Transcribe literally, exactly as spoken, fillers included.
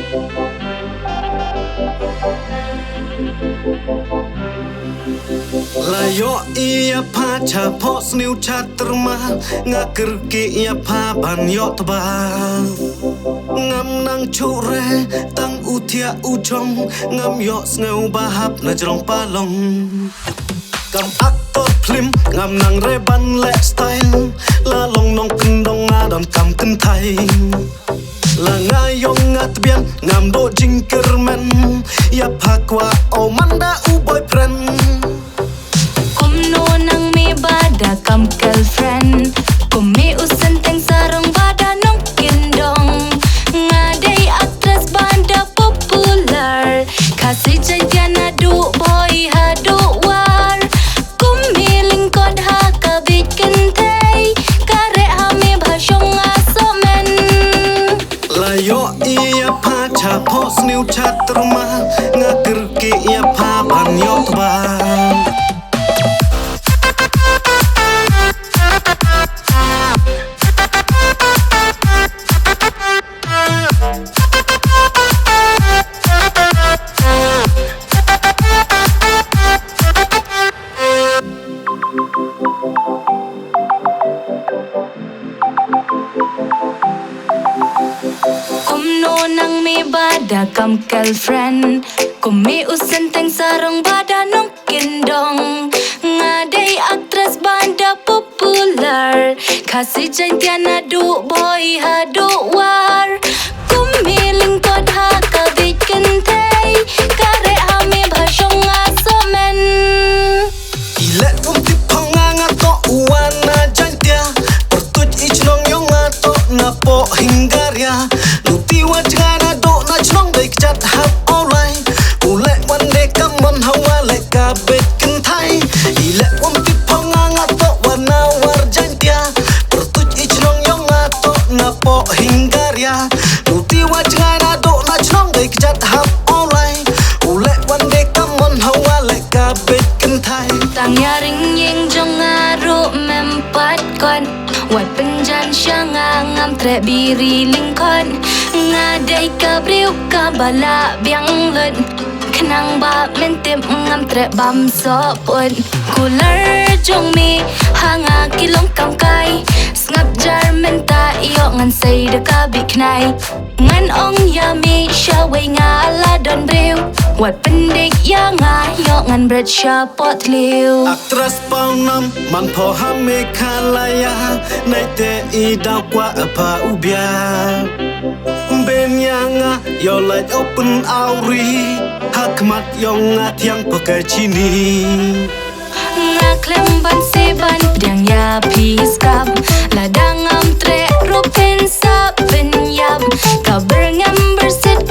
La ïoh ïa pha cha phohsniew cha tyrma, nga kyrkieh ïa pha ban ïoh tba. Ngam nang shu re tang u thiah u jong, ngam ïohsngew ba hap na jrong palong. Kam actor film, ngam nang re ban leh style, la long nongkyndong nga donkam kynthei. La nga ïong nga tbian, ngam duh jingkyrmen, ïa pha kwah o man da u boyfriend. Kumno nang mih ba da kam girlfriend, kum mih u synteng sarong ba da nongkyndong. Nga dei actress ba da popular, Khasi Jaiñtia naduh boi haduh war. Kum mih lyngkot ha ka bieit kynthei, ka reh ha mih bha shong nga sohmen. La ïoh ïa pha cha phohsniew cha tyrma, nga kyrkieh ïa pha ban ïoh tba. Kumno nang mih ba da kam girlfriend, kum mih u synteng sarong ba da nongkyndong. Nga dei actress ba da popular, Khasi Jaiñtia naduh boi haduh war. Kum mih lyngkot ha ka bieit kynthei, ka reh ha mih bha shong nga sohmen. I leh um tip pha nga, nga toh u wan na Jaiñtia, pyrtuid i chnong ïong nga toh na poh Hingaria. Luti wa jngai naduh na chnong dei kjat hap Mawlai. U leh wan de kamon hawa leh ka bieit kynthei. I leh um tip pha nga, nga toh wan na war Jaiñtia, pyrtuid i chnong ïong nga toh na poh Hingaria. Luti wa jngai naduh na chnong dei kjat hap Mawlai. U leh wan de kamon hawa leh ka bieit kynthei. Tang ïa ring ïing jong nga ruh mem pat kot. Wat pynjan sha nga ngam treh biri lyngkot. Nga dei ka briew kaba lah biang lut. Khnang ba men tip ngam treh bam soh put. Kular jong mih ha nga ki long kam kai. Sngap jar mynta ïoh ngan sei da ka bieit khnai. Ngan ong ïa mih sha wei nga la don briew. Wat pyndik ïa nga ïoh ngan bret sha poh thliew. Actress pawnam man pho ha Meghalaya, nai te i daw kwah pha u bia. Beiñ ïa nga ïoh lait open awri, ha khmat ïong nga thiang pha ka chini. Nga khlem ban seh ban pdiang ïa phi skam, lada ngam treh ruh phin sa pynïap. Ka byrngem byrsit